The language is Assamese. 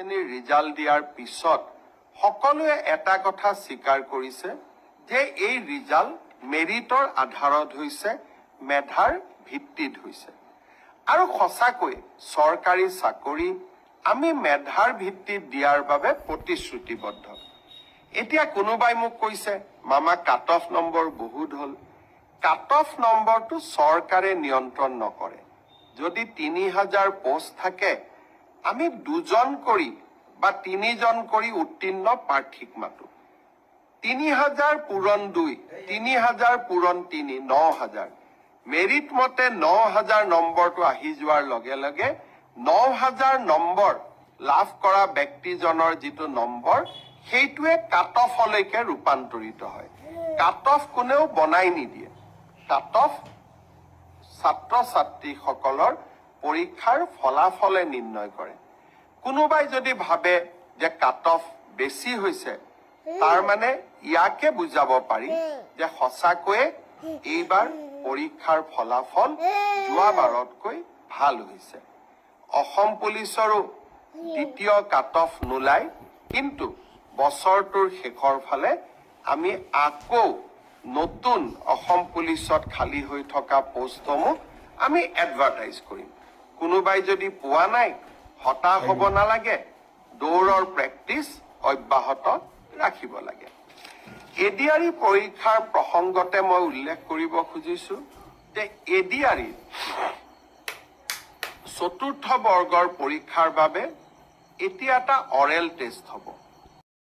শ্ৰেণীৰ ৰিজাল্ট দিয়াৰ পিছত সকলোৱে এটা কথা স্বীকাৰ কৰিছে যে এই ৰিজাল্ট মেৰিটৰ আধাৰত হৈছে, মেধাৰ ভিত্তিত হৈছে। আৰু সঁচাকৈ চৰকাৰী চাকৰি আমি মেধাৰ ভিত্তিত দিয়াৰ বাবে প্ৰতিশ্ৰুতিবদ্ধ। এতিয়া কোনোবাই মোক কৈছে, মামা, কাট অফ নম্বৰ বহুত হ'ল। কাট অফ নম্বৰটো চৰকাৰে নিয়ন্ত্ৰণ নকৰে। যদি 3000 পোষ্ট থাকে, আমি দুজন কৰি বা তিনিজন কৰি উত্তীৰ্ণ প্ৰাৰ্থীক মাতো। 3000 পূৰণ দুই, 3000 পূৰণ তিনি, 9000। মেৰিট মতে 9000 নম্বৰটো আহি যোৱাৰ লগে লগে 9000 নম্বৰ লাভ কৰা ব্যক্তিজনৰ যিটো নম্বৰ, সেইটোৱে কাট অফলৈকে ৰূপান্তৰিত হয়। কাট অফ কোনেও বনাই নিদিয়ে। কাট অফ ছাত্ৰ ছাত্ৰীসকলৰ পৰীক্ষাৰ ফলাফলে নিৰ্ণয় কৰে। কোনোবাই যদি ভাবে যে কাট অফ বেছি হৈছে, তাৰ মানে ইয়াকে বুজাব পাৰি যে সঁচাকৈয়ে এইবাৰ পৰীক্ষাৰ ফলাফল যোৱাবাৰতকৈ ভাল হৈছে। অসম পুলিচৰো দ্বিতীয় কাট অফ নোলায়, কিন্তু বছৰটোৰ শেষৰ ফালে আমি আকৌ নতুন অসম পুলিচত খালী হৈ থকা পোষ্টসমূহ আমি এডভাৰটাইজ কৰিম। কোনোবাই যদি পোৱা নাই, হতাশ হ'ব নালাগে। দৌৰৰ প্ৰেক্টিচ অব্যাহত ৰাখিব লাগে। এডিআৰই পৰীক্ষাৰ প্ৰসংগতে মই উল্লেখ কৰিব খুজিছো যে এডিআৰই চতুৰ্থ বৰ্গৰ পৰীক্ষাৰ বাবে এতিয়া এটা অৰেল টেষ্ট হ'ব।